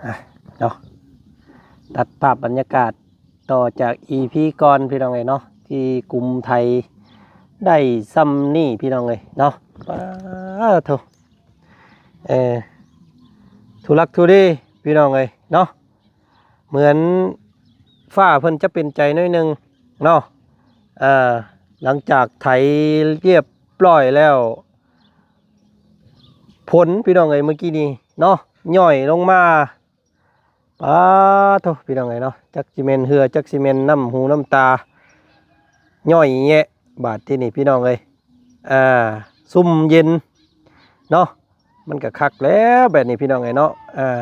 ອ່ະ ເນາະ ຕັດພາບບັນຍາກາດຕໍ່ຈາກອີພີກ່ອນ ພີ່ນ້ອງເອີຍເນາະ ທີ່ກຸມໄຖໄດ້ຊ່ຳນີ້ ພີ່ນ້ອງເອີຍເນາະ. ປາໂທ ເອີ ທຸລັກທຸເລ ພີ່ນ້ອງເອີຍເນາະ. ເໝືອນຟ້າເພິ່ນຈະເປັນໃຈໜ້ອຍໜຶ່ງເນາະ. ເອີ ຫຼັງຈາກໄຖລຽບຮ້ອຍແລ້ວ ຝົນ ພີ່ນ້ອງເອີຍ ເມື່ອກີ້ນີ້ເນາະ ຍ້ອຍລົງມາ. ປາໂທ ພີ່ນ້ອງເອີຍເນາະ ຈັກຊິແມ່ນເຫື່ອ ຈັກຊິແມ່ນນ້ຳຫູນ້ຳຕາ ຍ້ອຍແຍະ ບາດທີນີ້ ພີ່ນ້ອງເອີຍ ອ່າ ຊຸ່ມເຢັນເນາະ. ມັນກໍຄັກແລ້ວແບບນີ້ ພີ່ນ້ອງເອີຍເນາະ. ອ່າ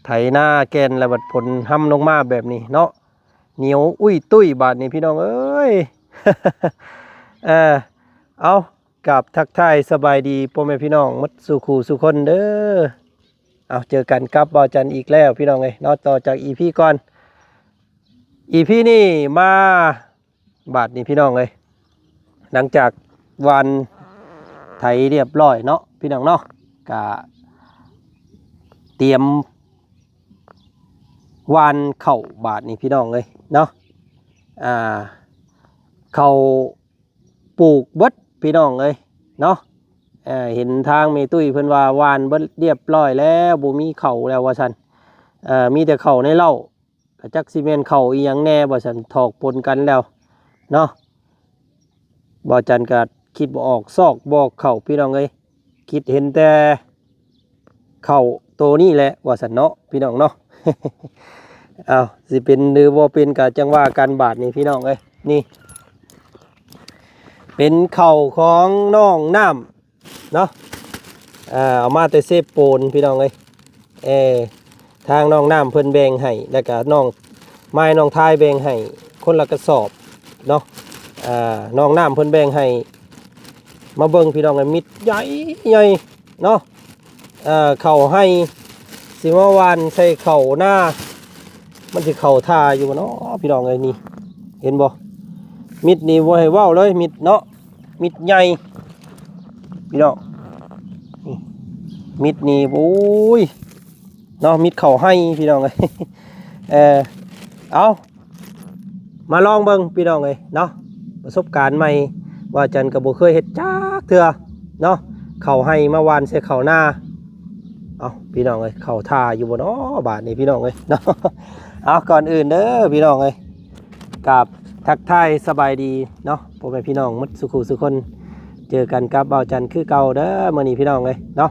ໄຖນາແກ່ນແລ້ວ ບັດຝົນຮຳລົງມາແບບນີ້ເນາະ ໜຽວອຸ້ຍຕຸ້ຍບາດນີ້ ພີ່ນ້ອງເອີຍ. ເອີ ເອົາ ກາບທັກທາຍສະບາຍດີພໍ່ແມ່ພີ່ນ້ອງໝົດສູ່ຄູ່ສູ່ຄົນເດີ. ເອົາ ເຈີກັນກັບບ່າວຈັນອີກແລ້ວ ພີ່ນ້ອງເອີຍເນາະ ຕໍ່ຈາກອີພີກ່ອນ. ອີພີນີ້ມາ ບາດນີ້ ພີ່ນ້ອງເອີຍ ຫຼັງຈາກຫວ່ານໄຖລຽບຮ້ອຍເນາະ ພີ່ນ້ອງເນາະ ກະຕຽມຫວ່ານເຂົ້າບາດນີ້ ພີ່ນ້ອງເອີຍເນາະ. ອ່າ ເຂົ້າ ປູກເບິດ ພີ່ນ້ອງເອີຍເນາະ. ເຫັນທາງແມ່ຕຸ້ຍເພິ່ນວ່າຫວ່ານເບິດລຽບຮ້ອຍແລ້ວ ບໍ່ມີເຂົ້າແລ້ວວ່າຊັ້ນ ມີແຕ່ເຂົ້າໃນເລົ້າ ກະຈັກຊິແມ່ນເຂົ້າອີ່ຫຍັງແດ່ວ່າຊັ້ນ ຖອກປົນກັນແລ້ວເນາະ. ບ່າວຈັນກະຄິດບໍ່ອອກ ຊອກບໍ່ເຂົ້າ ພີ່ນ້ອງເອີຍ ຄິດເຫັນແຕ່ເຂົ້າໂຕນີ້ແຫຼະວ່າຊັ້ນເນາະ ພີ່ນ້ອງເນາະ. ເອົາ ຊິເປັນຫຼືບໍ່ເປັນກະຈັ່ງວ່າກັນບາດນີ້ ພີ່ນ້ອງເອີຍ. ນີ້ເປັນເຂົ້າຂອງນ້ອງນ້ຳເນາະ ເອົາມາແຕ່ເຊໂປນ ພີ່ນ້ອງເອີຍ. ເອີ ທາງນ້ອງນ້ຳເພິ່ນແບ່ງໃຫ້ ແລ້ວກະນ້ອງມາຍນ້ອງທາຍແບ່ງໃຫ້ຄົນລະກະສອບເນາະ. ນ້ອງນ້ຳເພິ່ນແບ່ງໃຫ້ ມາເບິ່ງ ພີ່ນ້ອງເອີຍ ມິດໃຫຍ່ໆເນາະ. ເອີ ເຂົ້າໄຮ່ ຊິມາຫວ່ານໃສ່ເຂົ້ານາ ມັນຊິເຂົ້າທ່າຢູ່ບໍ່ເນາະ ພີ່ນ້ອງເອີຍ. ນີ້ເຫັນບໍ່ ມິດນີ້ບໍ່ໃຫ້ເວົ້າເລີຍ ມິດເນາະ ມິດໃຫຍ່ ພີ່ນ້ອງ. ນີ້ ມິດນີ້ ໂອ້ຍ ເນາະ ມິດເຂົ້າໄຮ່ ພີ່ນ້ອງເອີຍ. ເອີ ເອົາ ມາລອງເບິ່ງ ພີ່ນ້ອງເອີຍເນາະ ປະສົບການໃໝ່ ບ່າວຈັນກໍບໍ່ເຄີຍເຮັດຈັກເທື່ອເນາະ ເຂົ້າໄຮ່ມາຫວ່ານໃສ່ເຂົ້ານາ. ເອົາ ພີ່ນ້ອງເອີຍ ເຂົ້າທ່າຢູ່ບໍ່ເນາະບາດນີ້ ພີ່ນ້ອງເອີຍເນາະ. ເອົາ ກ່ອນອື່ນເດີ ພີ່ນ້ອງເອີຍ ກາບທັກທາຍສະບາຍດີເນາະ ພໍ່ແມ່ພີ່ນ້ອງໝົດສູ່ຄູ່ສູ່ຄົນ. ເຈີກັນກັບບ່າວຈັນຄືເກົ່າເດີ ມື້ນີ້ ພີ່ນ້ອງເອີຍເນາະ.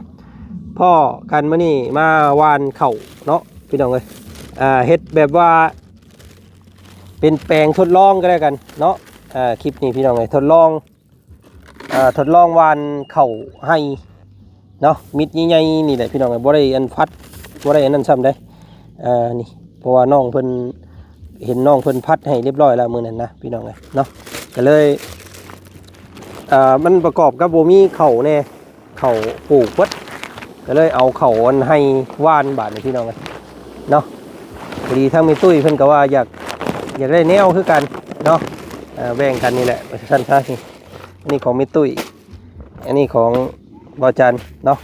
ພໍ້ກັນມື້ນີ້ມາຫວ່ານເຂົ້າເນາະ ພີ່ນ້ອງເອີຍ ເຮັດແບບວ່າເປັນແປງທົດລອງກໍແລ້ວກັນເນາະ. ຄລິບນີ້ ພີ່ນ້ອງເອີຍ ທົດລອງ ທົດລອງຫວ່ານເຂົ້າໄຮ່ເນາະ ມິດໃຫຍ່ໆນີ້ແຫຼະ ພີ່ນ້ອງເອີຍ. ບໍ່ໄດ້ອັນພັດ ບໍ່ໄດ້ອັນນັ້ນຊ້ຳໃດ໋ ນີ້ ເພາະວ່ານ້ອງເພິ່ນ ເຫັນນ້ອງເພິ່ນພັດໃຫ້ລຽບຮ້ອຍແລ້ວມື້ນັ້ນນະ ພີ່ນ້ອງເອີຍເນາະ. ກໍເລີຍ ມັນປະກອບກັບບໍ່ມີເຂົ້າແດ່ ເຂົ້າປູກເບິດ ກໍເລີຍເອົາເຂົ້າອັນໄຮ່ຫວ່ານບາດນີ້ ພີ່ນ້ອງເອີຍເນາະ. ພໍດີທາງແມ່ຕຸ້ຍເພິ່ນກໍວ່າຢາກ ຢາກໄດ້ແນວຄືກັນເນາະ ແບ່ງກັນນີ້ແຫຼະ ວ່າຊັ້ນຊະ. ນີ້ ອັນນີ້ຂອງແມ່ຕຸ້ຍ ອັນນີ້ຂອງບ່າວຈັນເນາະ.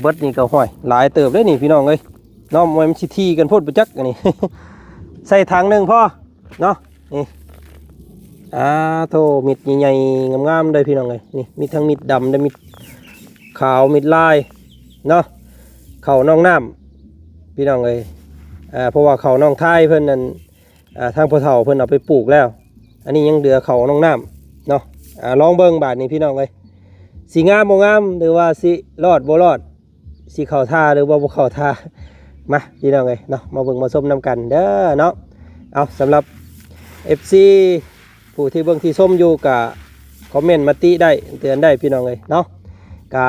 ເບິດນີ້ກໍ ຫ້ວຍ ຫຼາຍເຕີບເດ້ນີ້ ພີ່ນ້ອງເອີຍເນາະ. ມັນຊິຖີ່ກັນໂພດບໍ່ຈັກ ອັນນີ້ ໃສ່ຖັງໜຶ່ງພໍເນາະ. ນີ້ ອາໂທ ມິດໃຫຍ່ໆງາມໆເດີ ພີ່ນ້ອງເອີຍ. ນີ້ ມີທັງມິດດຳ ແລະ ມິດຂາວ ມິດລາຍເນາະ ເຂົ້ານ້ອງນ້ຳ ພີ່ນ້ອງເອີຍ. ເພາະວ່າເຂົ້ານ້ອງທາຍເພິ່ນນັ້ນ ທາງພໍ່ເຖົ້າເພິ່ນເອົາໄປປູກແລ້ວ ອັນນີ້ຍັງເຫຼືອເຂົ້ານ້ອງນ້ຳເນາະ. ອາ ລອງເບິ່ງບາດນີ້ ພີ່ນ້ອງເອີຍ ຊິງາມບໍ່ງາມ ຫຼືວ່າຊິລອດບໍ່ລອດ ຊິເຂົ້າທ່າ ຫຼືວ່າບໍ່ເຂົ້າທ່າ. ມາ ພີ່ນ້ອງເອີຍເນາະ ມາເບິ່ງມາຊົມນຳກັນເດີເນາະ. ເອົາ ສຳລັບເອັຟຊີ ຜູ້ທີ່ເບິ່ງທີ່ຊົມຢູ່ ກະຄອມເມັນມາຕິໄດ້ ເຕືອນໄດ້ ພີ່ນ້ອງເອີຍເນາະ. ກະ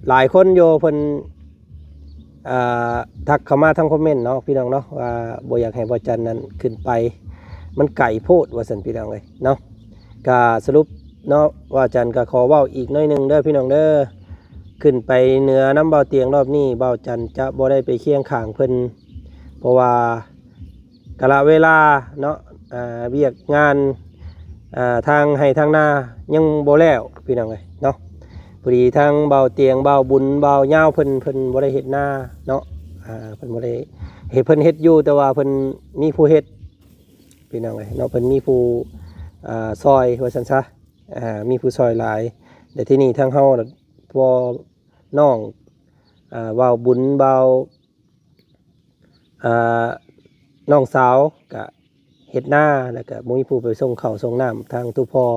ຫຼາຍຄົນຢູ່ເພິ່ນ ອ່າ ທັກເຂົ້າມາທາງຄອມເມັນເນາະ ພີ່ນ້ອງເນາະ ວ່າບໍ່ຢາກໃຫ້ບ່າວຈັນນັ້ນຂຶ້ນໄປ ມັນໄກໂພດວ່າຊັ້ນ ພີ່ນ້ອງເອີຍເນາະ. ກະສະຫຼຸບເນາະ ບ່າວຈັນກະຂໍເວົ້າອີກໜ້ອຍໜຶ່ງເດີ ພີ່ນ້ອງເດີ. ຂຶ້ນໄປເໜືອນຳບ່າວຕຽງລອບນີ້ ບ່າວຈັນຈະບໍ່ໄດ້ໄປຄຽງຂ້າງເພິ່ນ ເພາະວ່າ ກາລະເວລາເນາະ ອ່າ ວຽກງານ ອ່າ ທາງໄຮ່ທາງນາຍັງບໍ່ແລ້ວ ພີ່ນ້ອງເອີຍເນາະ. ພໍດີທາງບ່າວຕຽງ ບ່າວບຸນ ບ່າວຍາວເພິ່ນ ເພິ່ນບໍ່ໄດ້ເຮັດນາເນາະ ອ່າ ເພິ່ນບໍ່ໄດ້ເຮັດ ເພິ່ນເຮັດຢູ່ ແຕ່ວ່າເພິ່ນມີຜູ້ເຮັດ ພີ່ນ້ອງເອີຍເນາະ ເພິ່ນມີຜູ້ ອ່າ ຊ່ອຍວ່າຊັ້ນຊະ ອ່າ ມີຜູ້ຊ່ອຍຫຼາຍ ແລະ ທີ່ນີ້ທາງເຮົາ ພໍ່ນ້ອງ ອ່າ ບ່າວບຸນ ບ່າວ ອ່າ ນ້ອງສາວກະເຮັດນາ ແລ້ວກະບໍ່ມີຜູ້ໄປສົ່ງເຂົ້າສົ່ງນ້ຳ ທາງຕູ້ພໍ່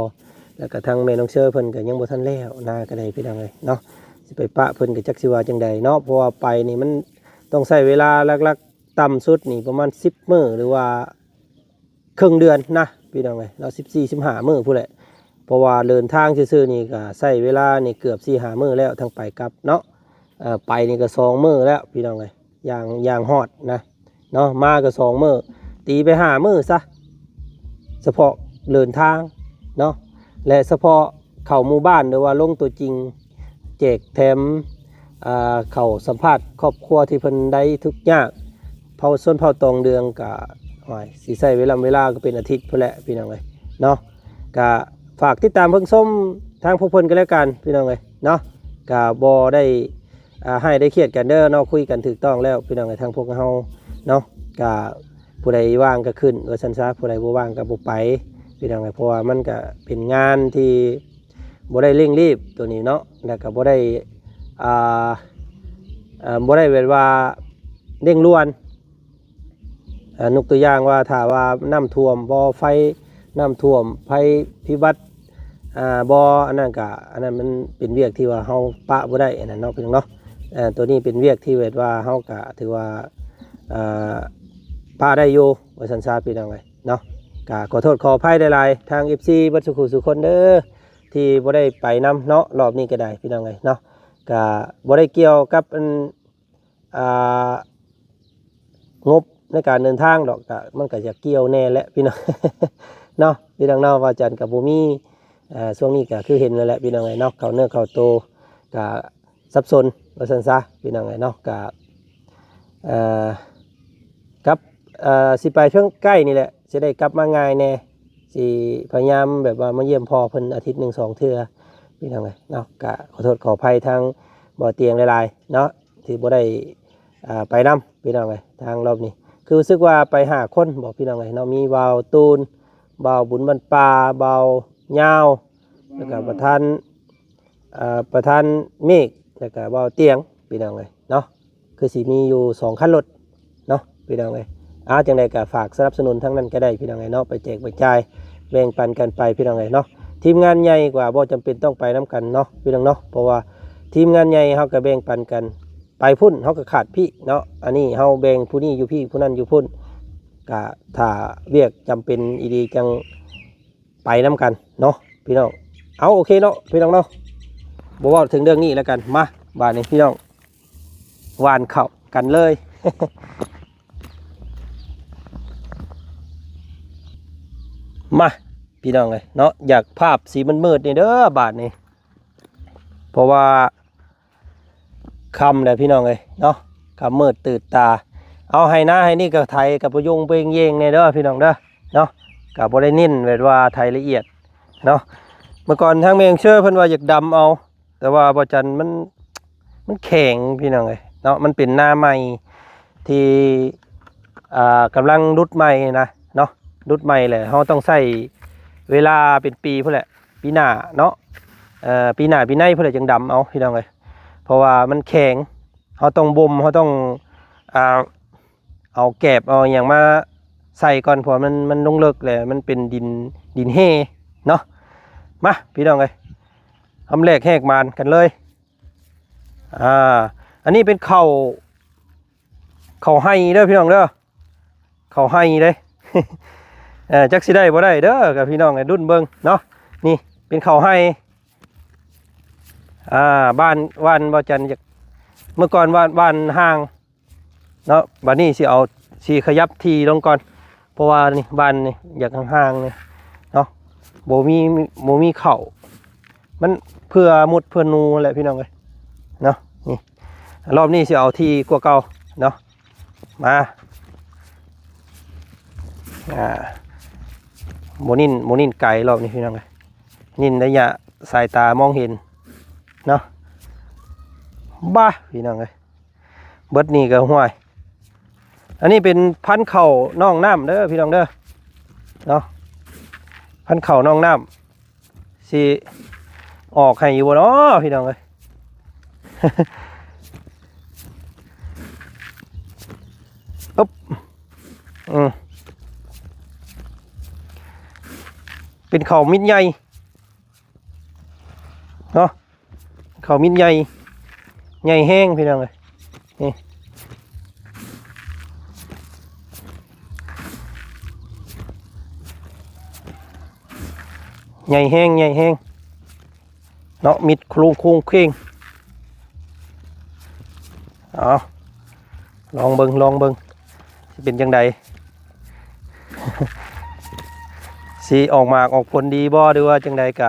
ແລ້ວກະທາງແມ່ນ້ອງເຊີເພິ່ນກະຍັງບໍ່ທັນແລ້ວນາກະໄດ້ ພີ່ນ້ອງເອີຍເນາະ ຊິໄປປະເພິ່ນກະຈັກຊິວ່າຈັ່ງໃດເນາະ ເພາະວ່າໄປນີ້ມັນຕ້ອງໃຊ້ເວລາຫຼັກໆ ຕ່ຳສຸດນີ້ປະມານສິບມື້ ຫຼືວ່າ ເຄິ່ງເດືອນນະ ພີ່ນ້ອງເອີຍເນາະ ສິບສີ່ ສິບຫ້າມື້ພຸ້ນແຫຼະ ເພາະວ່າເດີນທາງຊື່ໆນີ້ກະໃຊ້ເວລານີ້ເກືອບສີ່ຫ້າມື້ແລ້ວ ທັງໄປກັບເນາະ ເອີ ໄປນີ້ກະສອງມື້ແລ້ວ ພີ່ນ້ອງເອີຍ ຢ່າງ ຢ່າງຮອດນະເນາະ ມາກະສອງມື້ ຕີໄປຫ້າມື້ຊະ ສະເພາະເດີນທາງເນາະ ແລະ ສະເພາະເຂົ້າໝູ່ບ້ານ ຫຼືວ່າລົງຕົວຈິງ ແຈກແຖມ ອ່າ ເຂົ້າສຳພາດຄອບຄົວທີ່ເພິ່ນໄດ້ທຸກຍາກ ເຜົ່າຊົນເຜົ່າຕອງເດືອງກະ ໂອ້ຍ ຊິໃຊ້ເວລາ ເວລາກະເປັນອາທິດພຸ້ນແຫຼະ ພີ່ນ້ອງເອີຍເນາະ ກະຝາກຕິດຕາມເບິ່ງຊົມທາງພວກເພິ່ນກະແລ້ວກັນ ພີ່ນ້ອງເອີຍເນາະ ກະບໍ່ໄດ້ ອ່າ ຮ້າຍໄດ້ຄຽດກັນເດີເນາະ ຄຸຍກັນຖືກຕ້ອງແລ້ວ ພີ່ນ້ອງເອີຍ ທາງພວກເຮົາເນາະ ກະຜູ້ໃດວ່າງກະຂຶ້ນ ວ່າຊັ້ນຊະ ຜູ້ໃດບໍ່ວ່າງກະບໍ່ໄປ ພີ່ນ້ອງເອີຍ ເພາະວ່າມັນກະເປັນງານທີ່ ບໍ່ໄດ້ເລັ່ງລີບໂຕນີ້ເນາະ ແລ້ວກະບໍ່ໄດ້ ອ່າ ເອີ ບໍ່ໄດ້ແບບວ່າເລັ່ງດ່ວນ ອ່າ ຍົກຕົວຢ່າງວ່າ ຖ້າວ່ານ້ຳຖ້ວມບໍ່ ໄຟ ນ້ຳຖ້ວມ ໄພພິບັດ ອ່າ ບໍ່ ອັນນັ້ນກະ ອັນນັ້ນມັນເປັນວຽກທີ່ວ່າເຮົາປະບໍ່ໄດ້ ອັນນັ້ນເນາະ ພີ່ນ້ອງເນາະ ເອີ ໂຕນີ້ເປັນວຽກທີ່ແບບວ່າເຮົາກະຖືວ່າ ເອີ ປະໄດ້ຢູ່ ວ່າຊັ້ນຊະ ພີ່ນ້ອງເອີຍເນາະ ກະຂໍໂທດຂໍອະໄພຫຼາຍໆ ທາງ ເອັຟຊີ ເບິດສູ່ຄູ່ສູ່ຄົນເດີ ທີ່ບໍ່ໄດ້ໄປນຳເນາະ ລອບນີ້ກະໄດ້ ພີ່ນ້ອງເອີຍເນາະ ກະບໍ່ໄດ້ກ່ຽວກັບອັນ ອ່າ ງົບໃນການເດີນທາງດອກ ກະ ມັນກະຢາກກ່ຽວແດ່ແຫຼະ ພີ່ນ້ອງເນາະ ພີ່ນ້ອງເນາະ ວ່າຈັນກະບໍ່ມີ ອ່າ ຊ່ວງນີ້ກະຄືເຫັນນັ້ນແຫຼະ ພີ່ນ້ອງເອີຍເນາະ ເຂົ້າເນື້ອເຂົ້າໂຕ ກະສັບສົນ ວ່າຊັ້ນຊະ ພີ່ນ້ອງເອີຍເນາະ ກະ ເອີ ກັບ ເອີ ຊິໄປເທິງໃກ້ນີ້ແຫຼະ ຊິໄດ້ກັບມາງ່າຍແດ່ ຊິພະຍາຍາມແບບວ່າມາຢ້ຽມພໍ່ເພິ່ນອາທິດໜຶ່ງສອງເທື່ອ ພີ່ນ້ອງເອີຍເນາະ ກະຂໍໂທດຂໍອະໄພທາງບໍ່ຕຽງຫຼາຍໆເນາະ ທີ່ບໍ່ໄດ້ ອ່າ ໄປນຳ ພີ່ນ້ອງເອີຍ ທາງລອບນີ້ ຄືຮູ້ສຶກວ່າໄປຫ້າຄົນບໍ ພີ່ນ້ອງເອີຍເນາະ ມີບ່າວຕູນ ບ່າວບຸນບ້ານປ່າ ບ່າວຍາວ ແລ້ວກະປະທານ ເອີ ປະທານເມກ ແລ້ວກະບ່າວຕຽງ ພີ່ນ້ອງເອີຍເນາະ ຄືຊິມີຢູ່ສອງຄັນລົດເນາະ ພີ່ນ້ອງເອີຍ ອ່າ ຈັ່ງໃດກະຝາກສະໜັບສະໜູນທາງນັ້ນກະໄດ້ ພີ່ນ້ອງເອີຍເນາະ ໄປແຈກໄປຈ່າຍ ແບ່ງປັນກັນໄປ ພີ່ນ້ອງເອີຍເນາະ ທີມງານໃຫຍ່ກວ່າບໍ່ຈຳເປັນຕ້ອງໄປນຳກັນເນາະ ພີ່ນ້ອງເນາະ ເພາະວ່າທີມງານໃຫຍ່ເຮົາກະແບ່ງປັນກັນ ໄປພຸ້ນເຮົາກະຂາດພີ້ເນາະ ອັນນີ້ເຮົາແບ່ງຜູ້ນີ້ຢູ່ພີ້ ຜູ້ນັ້ນຢູ່ພຸ້ນ ກະຖ້າວຽກຈຳເປັນອີ່ຫຼີຈັ່ງໄປນຳກັນເນາະ ພີ່ນ້ອງ ເອົາ ໂອເຄເນາະ ພີ່ນ້ອງເນາະ ບໍ່ເວົ້າເຖິງເລື່ອງນີ້ແລ້ວກັນ ມາ ບາດນີ້ພີ່ນ້ອງ ຫວ່ານເຂົ້າກັນເລີຍ ມາ ພີ່ນ້ອງເອີຍເນາະ ຢາກພາບສີມືດໆນີ້ເດີ ບາດນີ້ ເພາະວ່າ ຄ່ຳແລ້ວພີ່ນ້ອງເອີຍເນາະ ຄ່ຳມືດຕື່ນຕາ ເອົາໄຮ່ນາໄຮ່ນີ້ກະໄຖກະປະຍຸງເບັງເຢງແດ່ເດີພີ່ນ້ອງເດີເນາະ ກະບໍ່ໄດ້ເນັ້ນແບບວ່າໄຖລະອຽດເນາະ ເມື່ອກ່ອນທາງແມ່ນ້ອງເຊີເພິ່ນວ່າຢາກດຳເອົາ ແຕ່ວ່າບໍ່ຈັນມັນ ມັນແຂງພີ່ນ້ອງເອີຍເນາະ ມັນເປັນນາໃໝ່ທີ່ ອ່າ ກຳລັງດຸດໃໝ່ນະເນາະ ດຸດໃໝ່ແຫຼະ ເຮົາຕ້ອງໃຊ້ເວລາເປັນປີພຸ້ນແຫຼະ ປີໜ້າເນາະ ເອີ ປີໜ້າປີໃນພຸ້ນແຫຼະຈຶ່ງດຳເອົາພີ່ນ້ອງເອີຍ ເພາະວ່າມັນແຂງ ເຮົາຕ້ອງບົ່ມ ເຮົາຕ້ອງ ອ່າ ເອົາແກບເອົາຫຍັງມາໃສ່ກ່ອນ ເພາະວ່າມັນ ມັນລົງເລິກແລ້ວ ມັນເປັນດິນ ດິນແຮ່ເນາະ ມາ ພີ່ນ້ອງເອີຍ ເຮົາມາແລກແຫກໝານກັນເລີຍ ອ່າ ອັນນີ້ເປັນເຂົ້າ ເຂົ້າໄຮ່ເດີພີ່ນ້ອງເດີ ເຂົ້າໄຮ່ເດ້ ເອີ ຈັກຊິໄດ້ບໍ່ໄດ້ເດີ ກະພີ່ນ້ອງໃຫ້ລຸ້ນເບິ່ງເນາະ ນີ້ເປັນເຂົ້າໄຮ່ ອ່າ ບ້ານ ບ້ານບໍ່ຈັນ ເມື່ອກ່ອນບ້ານ ບ້ານຫ່າງເນາະ ບາດນີ້ຊິເອົາ ຊິຂະຫຍັບທີ່ລົງກ່ອນ ເພາະວ່ານີ້ ບ້ານນີ້ຢາກຫ່າງໆນີ້ເນາະ ບໍ່ມີ ບໍ່ມີເຂົ້າ ມັນເພື່ອມົດເພື່ອໜູແຫຼະພີ່ນ້ອງເອີຍເນາະ ນີ້ ລອບນີ້ຊິເອົາທີ່ກວ່າເກົ່າເນາະ ມາ ອ່າ ບໍ່ນິ້ນ ບໍ່ນິ້ນໄກລອບນີ້ພີ່ນ້ອງເອີຍ ນິ້ນໄລຍະສາຍຕາມອງເຫັນເນາະ ບາ ພີ່ນ້ອງເອີຍ ເບິດນີ້ກະ ຫ້ວຍ ອັນນີ້ເປັນພັນເຂົ້າໜອງນ້ຳເດີພີ່ນ້ອງເດີ ເນາະ ພັນເຂົ້າໜອງນ້ຳ ຊິອອກໃຫ້ຢູ່ບໍ່ເນາະພີ່ນ້ອງເອີຍ. ອຶບ ອືມ ເປັນເຂົ້າມິດໃຫຍ່ເນາະ ເຂົ້າມິດໃຫຍ່ ໃຫຍ່ແຮງພີ່ນ້ອງເອີຍ ນີ້ ໃຫຍ່ແຮງ ໃຫຍ່ແຮງເນາະ ມິດໂຄງໂຄງເຄງ. ເອົາ ລອງເບິ່ງ ລອງເບິ່ງ ຊິເປັນຈັ່ງໃດ ຊິອອກໝາກອອກຜົນດີບໍ່ ຫຼືວ່າຈັ່ງໃດ ກະ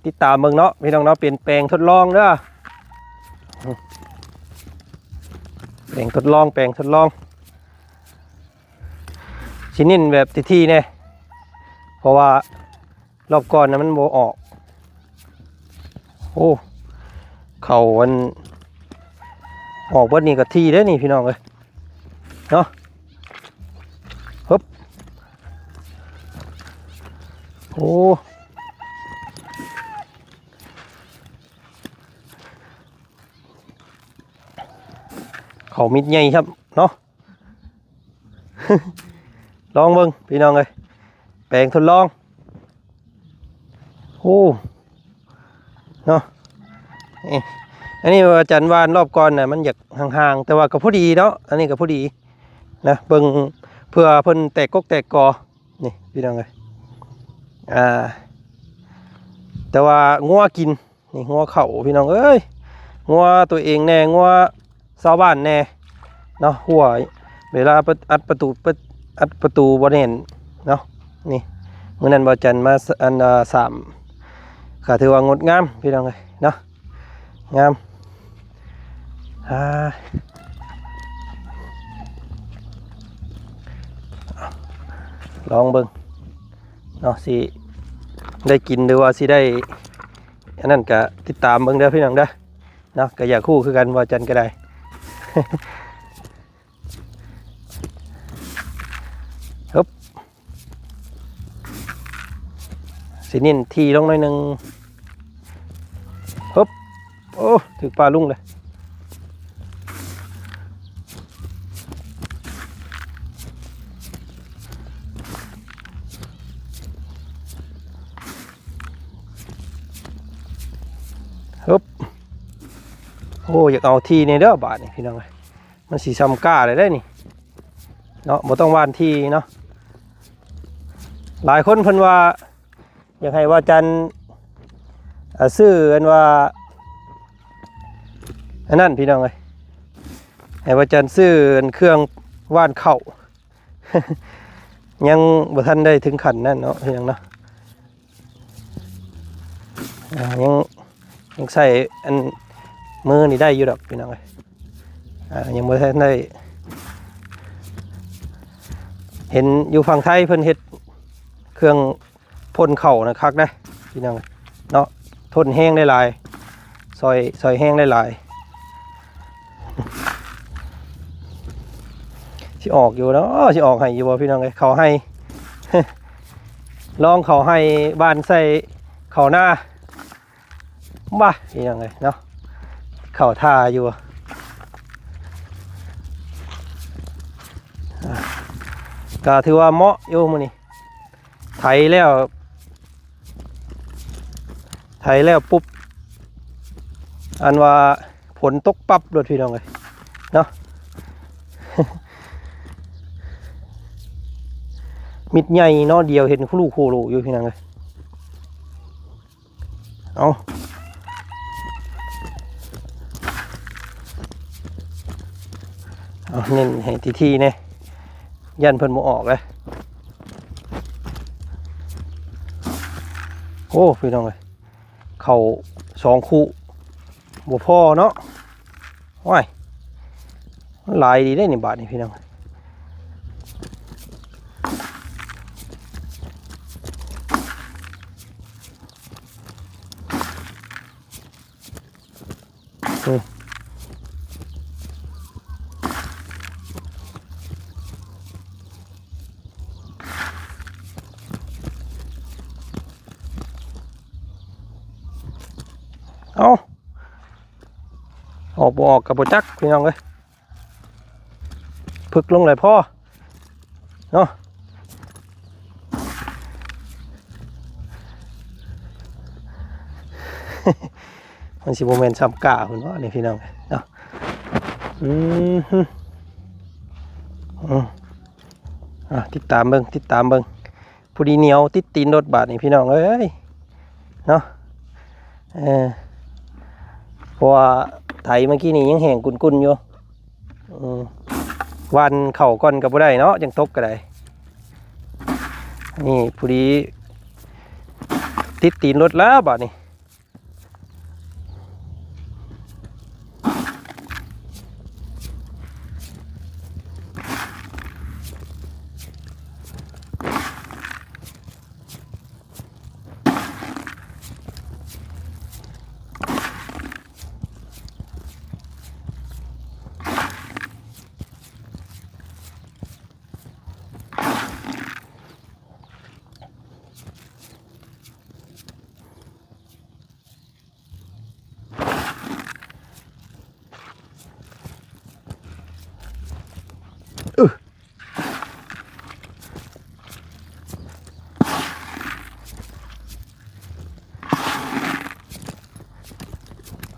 ຕິດຕາມເບິ່ງເນາະພີ່ນ້ອງເນາະ. ເປັນແປງທົດລອງເດີ ແປງທົດລອງ ແປງທົດລອງ ຊິເນັ້ນແບບຖີ່ໆແດ່ ເພາະວ່າ ລອບກ່ອນນະມັນບໍ່ອອກ. ໂອ້ ເຂົ້າອັນ ອອກເບິດນີ້ກະຖີ່ເດ້ນີ້ພີ່ນ້ອງເອີຍ ເນາະ ຮຶບ ໂອ້ ເຂົ້າມິດໃຫຍ່ຊ້ຳເນາະ. ລອງເບິ່ງພີ່ນ້ອງເອີຍ ແປງທົດລອງ ໂອ້ ເນາະ ເອີ ອັນນີ້ວ່າຈັນຫວ່ານລອບກ່ອນນະ ມັນຢາກຫ່າງໆ ແຕ່ວ່າກໍພໍດີເນາະ ອັນນີ້ກໍພໍດີນະ ເບິ່ງເພື່ອເພິ່ນແຕກກົກແຕກກໍ ນີ້ພີ່ນ້ອງເອີຍ ອ່າ ແຕ່ວ່າງົວກິນ ນີ້ງົວເຂົ້າພີ່ນ້ອງເອີຍ ງົວຕົວເອງແດ່ ງົວຊາວບ້ານແດ່ເນາະ ຫົວ ເວລາເປີດ ອັດປະຕູ ເປີດ ອັດປະຕູບໍ່ແໜ້ນເນາະ. ນີ້ມື້ນັ້ນບ່າວຈັນມາ ອັນ ອ່າ ສາມ ກໍຖືວ່າງົດງາມພີ່ນ້ອງເອີຍເນາະ ງາມ ອ່າ ລອງເບິ່ງເນາະ ຊິໄດ້ກິນ ຫຼືວ່າຊິໄດ້ ອັນນັ້ນກະຕິດຕາມເບິ່ງເດີພີ່ນ້ອງເດີເນາະ ກະຢາກຮູ້ຄືກັນ ບ່າວຈັນກະໄດ້ ຮຶບ ຊິເນັ້ນຖີ່ລົງໜ້ອຍໜຶ່ງ ຮຶບ ໂອ້ ຖືກປາລຸງເລີຍ. ຮຶບ ໂອ້ ຢາກເອົາຖີ່ແດ່ເດີບາດນີ້ພີ່ນ້ອງເອີຍ ມັນຊິຊ່ຳກ້າແລ້ວເດ້ນີ້ເນາະ ບໍ່ຕ້ອງຫວ່ານຖີ່ເນາະ. ຫຼາຍຄົນເພິ່ນວ່າ ຢາກໃຫ້ບ່າວຈັນ ອ່າ ຊື້ອັນວ່າ ອັນນັ້ນພີ່ນ້ອງເອີຍ ໃຫ້ບ່າວຈັນຊື້ອັນເຄື່ອງຫວ່ານເຂົ້າ ຍັງບໍ່ທັນໄດ້ເຖິງຂັ້ນນັ້ນເນາະ ພີ່ນ້ອງເນາະ ອ່າ ຍັງ ຍັງໃຊ້ອັນມືນີ້ໄດ້ຢູ່ດອກພີ່ນ້ອງເອີຍ ອ່າ ຍັງບໍ່ທັນໄດ້ ເຫັນຢູ່ຝັ່ງໄທເພິ່ນເຮັດເຄື່ອງ ພົ່ນເຂົ້ານະຄັກເດ້ພີ່ນ້ອງເນາະ ທົນແຮງໄດ້ຫຼາຍ ຊ່ອຍ ຊ່ອຍແຮງໄດ້ຫຼາຍ. ຊິອອກຢູ່ເນາະ ຊິອອກໄຮ່ຢູ່ບໍ່ພີ່ນ້ອງເອີຍ ເຂົ້າໄຮ່ ລອງເຂົ້າໄຮ່ ຫວ່ານໃສ່ເຂົ້ານາ ບ້າ ອີຫຍັງເລີຍເນາະ ເຂົ້າທ່າຢູ່ ກໍຖືວ່າເໝາະຢູ່ມື້ນີ້ ໄຖແລ້ວ ໄຖແລ້ວປຸບ ອັນວ່າຝົນຕົກປັບໂລດ ພີ່ນ້ອງເອີຍເນາະ ມິດໃຫຍ່ເນາະ ດຽວເຫັນຄູລູໂຄໂລຢູ່ ພີ່ນ້ອງເອີຍ. ເອົາ ເອົາ ເນັ້ນໃຫ້ຖີ່ໆແດ່ ຢ້ານເພິ່ນບໍ່ອອກເດ້. ໂອ້ ພີ່ນ້ອງເອີຍ ເຂົ້າສອງຄູ່ບໍ່ພໍເນາະ. ໂອ້ຍ ມັນຫຼາຍດີເດ້ນີ້ ບາດນີ້ພີ່ນ້ອງ ອືມ ເອົ້າ ອອກບໍ່ອອກກໍບໍ່ຈັກພີ່ນ້ອງເອີຍ. ພຶກລົງແຫຼະພໍເນາະ. ມັນຊິບໍ່ແມ່ນຊຳກ້າພຸ້ນເນາະ ນີ້ພີ່ນ້ອງເນາະ. ອືມ ອືມ ອ່າ ຕິດຕາມເບິ່ງ ຕິດຕາມເບິ່ງ. ຜູ້ດີໜຽວຕິດຕີນລົດບາດນີ້ພີ່ນ້ອງເອີຍເນາະ. ເອີ ເພາະວ່າໄຖເມື່ອກີ້ນີ້ຍັງແຫ້ງກຸ້ນໆຢູ່. ອືມ ຫວ່ານເຂົ້າກ່ອນກໍບໍ່ໄດ້ເນາະ ຈັ່ງຕົກກໍໄດ້. ນີ້ຜູ້ດີຕິດຕີນລົດແລ້ວບາດນີ້.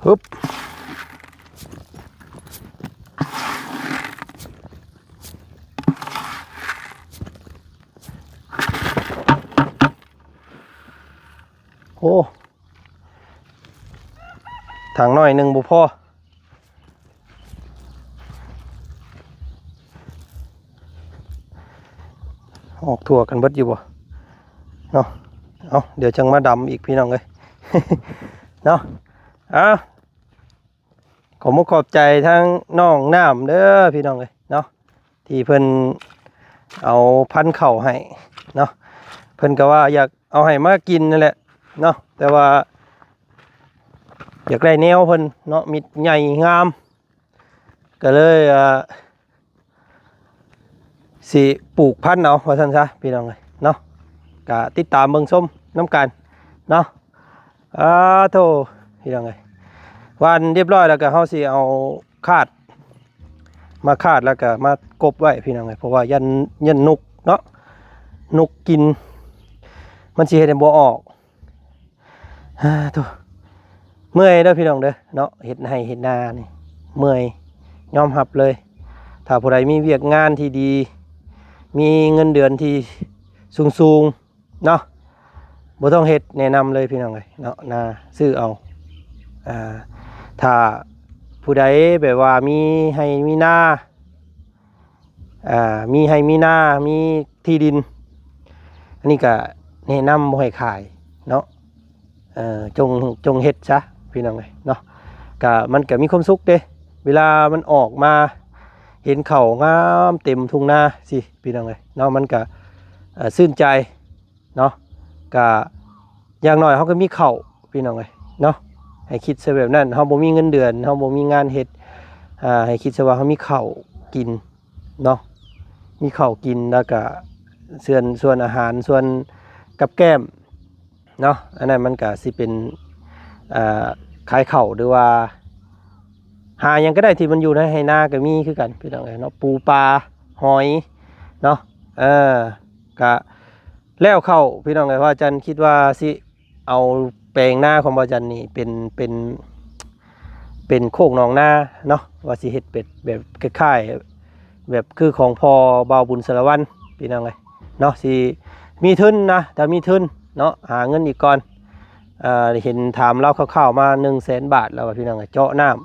ຮຶບ ໂອ້ ຖັງໜ້ອຍໜຶ່ງບໍ່ພໍ. ອອກທົ່ວກັນເບິດຢູ່ບໍ່ເນາະ. ເອົາ ດຽວຈັ່ງມາດຳອີກພີ່ນ້ອງເອີຍເນາະ. ເອົາ ຂອບມຸກຂອບໃຈທາງນ້ອງນ້ຳເດີພີ່ນ້ອງເອີຍເນາະ ທີ່ເພິ່ນເອົາພັນເຂົ້າໃຫ້ເນາະ. ເພິ່ນກໍວ່າຢາກເອົາໃຫ້ມາກິນນັ້ນແຫຼະເນາະ ແຕ່ວ່າຢາກໄດ້ແນວເພິ່ນເນາະ ມິດໃຫຍ່ງາມ ກໍເລີຍ ອ່າ ຊິປູກພັນເອົາວ່າຊັ້ນຊະພີ່ນ້ອງເອີຍເນາະ. ກະຕິດຕາມເບິ່ງຊົມນຳກັນເນາະ. ອາໂທ້ ພີ່ນ້ອງເອີຍ ຫວ່ານຮຽບຮ້ອຍແລ້ວກໍເຮົາຊິເອົາຄາດ ມາຄາດແລ້ວກໍມາກົບໄວ້ພີ່ນ້ອງເອີຍ ເພາະວ່າຢ້ານ ຢ້ານນົກເນາະ ນົກກິນ ມັນຊິເຮັດໃຫ້ບໍ່ອອກ. ອາໂທ້ ເມື່ອຍເດີພີ່ນ້ອງເດີເນາະ ເຮັດໄຮ່ເຮັດນານີ້ເມື່ອຍ ຍອມຮັບເລີຍ. ຖ້າຜູ້ໃດມີວຽກງານທີ່ດີ ມີເງິນເດືອນທີ່ສູງໆເນາະ ບໍ່ຕ້ອງເຮັດ ແນະນຳເລີຍພີ່ນ້ອງເອີຍເນາະ. ນາ ຊື້ເອົາ ອ່າ ຖ້າຜູ້ໃດແບບວ່າມີໄຮ່ມີນາ ອ່າ ມີໄຮ່ມີນາ ມີທີ່ດິນ ອັນນີ້ກະແນະນຳບໍ່ໃຫ້ຂາຍເນາະ. ເອີ ຈົ່ງ ຈົ່ງເຮັດຊະພີ່ນ້ອງເອີຍເນາະ. ກະ ມັນກະມີຄວາມສຸກເດ້ ເວລາມັນອອກມາ ເຫັນເຂົ້າງາມເຕັມທົ່ງນາຊີ້ພີ່ນ້ອງເອີຍເນາະ ມັນກະ ເອີ ຊື່ນໃຈ ເນາະ. ກະຢ່າງໜ້ອຍເຮົາກໍມີເຂົ້າພີ່ນ້ອງເອີຍເນາະ ໃຫ້ຄິດຊະແບບນັ້ນ. ເຮົາບໍ່ມີເງິນເດືອນ ເຮົາບໍ່ມີງານເຮັດ ອ່າ ໃຫ້ຄິດຊະວ່າເຮົາມີເຂົ້າກິນເນາະ ມີເຂົ້າກິນ ແລ້ວກະສ່ວນ ສ່ວນອາຫານ ສ່ວນກັບແກ້ມເນາະ ອັນນັ້ນມັນກະຊິເປັນ ອ່າ ຂາຍເຂົ້າ ຫຼືວ່າຫາຫຍັງກໍໄດ້ທີ່ມັນຢູ່ໃນໄຮ່ນາກໍມີຄືກັນພີ່ນ້ອງເອີຍເນາະ ປູປາ ຫອຍເນາະ. ເອີ ກະ ແລ້ວເຂົ້າພີ່ນ້ອງເອີຍ ວ່າຈັນຄິດວ່າຊິເອົາແປງນາຂອງບ່າວຈັນນີ້ເປັນ ເປັນ ເປັນໂຄກໜອງນາເນາະ ວ່າຊິເຮັດເປັນແບບຄ້າຍໆ ແບບຄືຂອງພໍ່ບ່າວບຸນສາລະວັນພີ່ນ້ອງເອີຍເນາະ. ຊິມີທຶນນະ ຖ້າມີທຶນເນາະ ຫາເງິນອີກກ່ອນ. ເອີ ເຫັນຖາມລາວຄ່າວໆມາ ໜຶ່ງແສນບາດ ລາວວ່າ ພີ່ນ້ອງເອີຍ ເຈາະນ້ຳ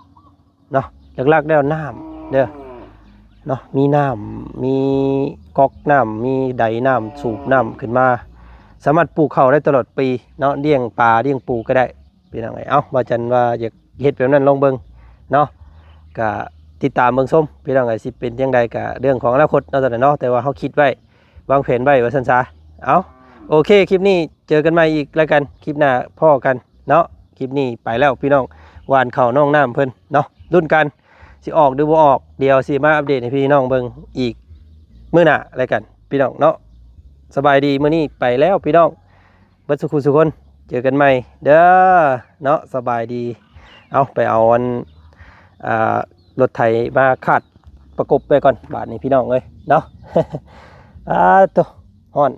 ເນາະ ຫຼັກໆແລ້ວນ້ຳເດີເນາະ ມີນ້ຳ ມີກັອກນ້ຳ ມີໃດນ້ຳ ສູບນ້ຳຂຶ້ນມາ ສາມາດປູກເຂົ້າໄດ້ຕະຫຼອດປີເນາະ ລ້ຽງປາລ້ຽງປູກໍໄດ້ພີ່ນ້ອງເອີຍ. ເອົ້າ ວ່າຈັນວ່າຢາກເຮັດແບບນັ້ນລອງເບິ່ງເນາະ ກະຕິດຕາມເບິ່ງຊົມພີ່ນ້ອງເອີຍ ຊິເປັນຈັ່ງໃດກະເລື່ອງຂອງອະນາຄົດເນາະ ຕອນນັ້ນເນາະ ແຕ່ວ່າເຮົາຄິດໄວ້ ວາງແຜນໄວ້ວ່າຊັ້ນຊະ. ເອົ້າ ໂອເຄ ຄລິບນີ້ເຈີກັນໃໝ່ອີກລະກັນ ຄລິບໜ້າພໍ້ກັນເນາະ. ຄລິບນີ້ໄປແລ້ວພີ່ນ້ອງ ຫວ່ານເຂົ້ານ້ອງນ້ຳເພິ່ນເນາະ ລຸ້ນກັນຊິອອກຫຼືບໍ່ອອກ ດຽວຊິມາອັບເດດໃຫ້ພີ່ນ້ອງເບິ່ງອີກມື້ໜ້າລະກັນພີ່ນ້ອງເນາະ. ສະບາຍດີ ມື້ນີ້ໄປແລ້ວພີ່ນ້ອງ ເບິດສູ່ຄູ່ສູ່ຄົນ ເຈີກັນໃໝ່ເດີເນາະ ສະບາຍດີ. ເອົາ ໄປເອົາອັນ ອ່າ ລົດໄຖມາຄາດປະກົບໄວ້ກ່ອນບາດນີ້ພີ່ນ້ອງເອີຍເນາະ. ອາໂຕ ຮ້ອນ